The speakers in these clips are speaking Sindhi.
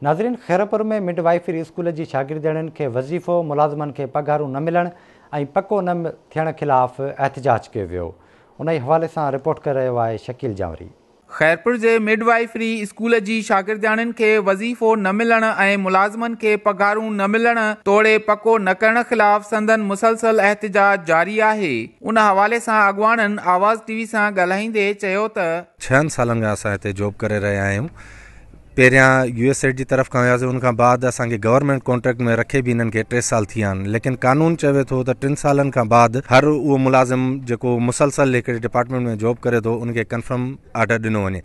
ناظرين خيرپور ۾ مڊ وائفري اسڪول جي شاگردياڻين کي وظيفو، ملازمن کي پگهارون نه ملڻ ۽ پڪو نه ٿيڻ خلاف احتجاج ڪيو ويو. انهي حوالي سان رپورٽ ڪري رهيو آهي شڪيل جانوري. خيرپور جي مڊ وائفري اسڪول جي شاگردياڻين کي وظيفو نه ملڻ ۽ ملازمن کي پگهارون نه ملڻ توڙي پڪو نه ڪرڻ خلاف سندن مسلسل احتجاج جاري آهي. ان حوالي سان اڳواڻن آواز ٽي وي سان ڳالهائيندي چيو ته. ڇهن سالن کان اسان هتي جاب ڪري رهيا آهيون. پهريان يو ايس ايڊ جي طرف کان هياسي ان کان بعد اسان کي گورنمينٽ ڪانٽريڪٽ ۾ رکي به هنن کي ٽي سال ٿي ويا آهن ليڪن قانون چوي ٿو ته ٽن سالن کان بعد هر اهو ملازم جيڪو مسلسل هڪڙي ڊپارٽمينٽ ۾ جاب ڪري ٿو ان کي ڪنفرم آرڊر ڏنو وڃي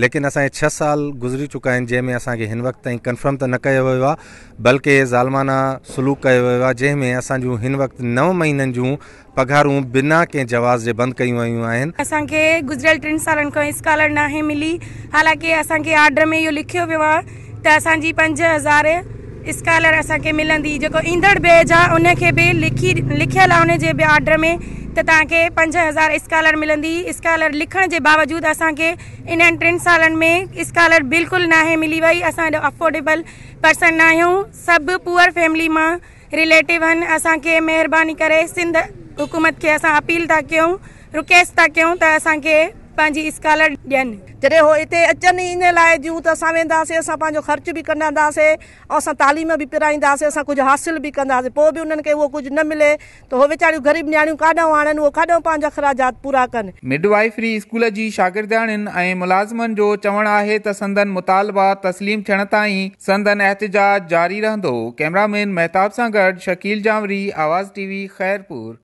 ليڪن اسان کي ڇهه سال گذري چڪا آهن جنهن ۾ اسان کي هن وقت تائين ڪنفرم ته نه ڪيو ويو آهي بلڪه ظالمانه سلوڪ ڪيو ويو آهي جنهن ۾ اسان جون هن وقت نو مهينن جون پگهارون بنا ڪنهن جواز جي بند ڪيون ويون آهن. اسان کي گذريل ٽن سالن کان اسڪالر ناهي ملي حالانڪه اسان کي آرڊر ۾ اهو لکيو ويو آهي ته اسان جي 5000 اسڪالر اسان کي ملندي جيڪو ايندڙ بيچ آهي ان کي به لکي لکيل آهي ان جي به آرڊر ۾ ته توهان کي 5000 اسڪالر ملندي اسڪالر لکڻ جي باوجود اسان کي انهن ٽن سالن ۾ اسڪالر بلڪل ناهي ملي وئي اسان ايڏو افورڊيبل پرسن ناهيون سڀ پوئر فيملي مان رليٽو آهن اسان کي مهرباني ڪري سنڌ حڪومت کي اسان اپيل ٿا ڪيون رڪويسٽ ٿا ڪيون ته اسان کي پنهنجي اسڪالر ڏين. جڏهن هو هتي اچن ئي ان لاء جون ته اسان وينداسين اسان پنهنجو خرچ به ڪڍنداسين ۽ اسان تعليم به پرائينداسين اسان ڪجهه حاصل به ڪنداسين پوء به انهن کي اهو ڪجهه نه ملي ته هو ويچاريون غريب نياڻيون ڪاڏانهن آڻن اهو ڪاڏانهن پنهنجا اخراجات پورا ڪن. مڊ وائفري اسڪول جي شاگردياڻين ۽ ملازمن جو چوڻ آهي ته سندن مطالبا تسليم ٿيڻ تائين سندن احتجاج جاري رهندو. ڪئميرا مين مهتاب سان گڏ شڪيل جانوري، آواز ٽي وي، خيرپور.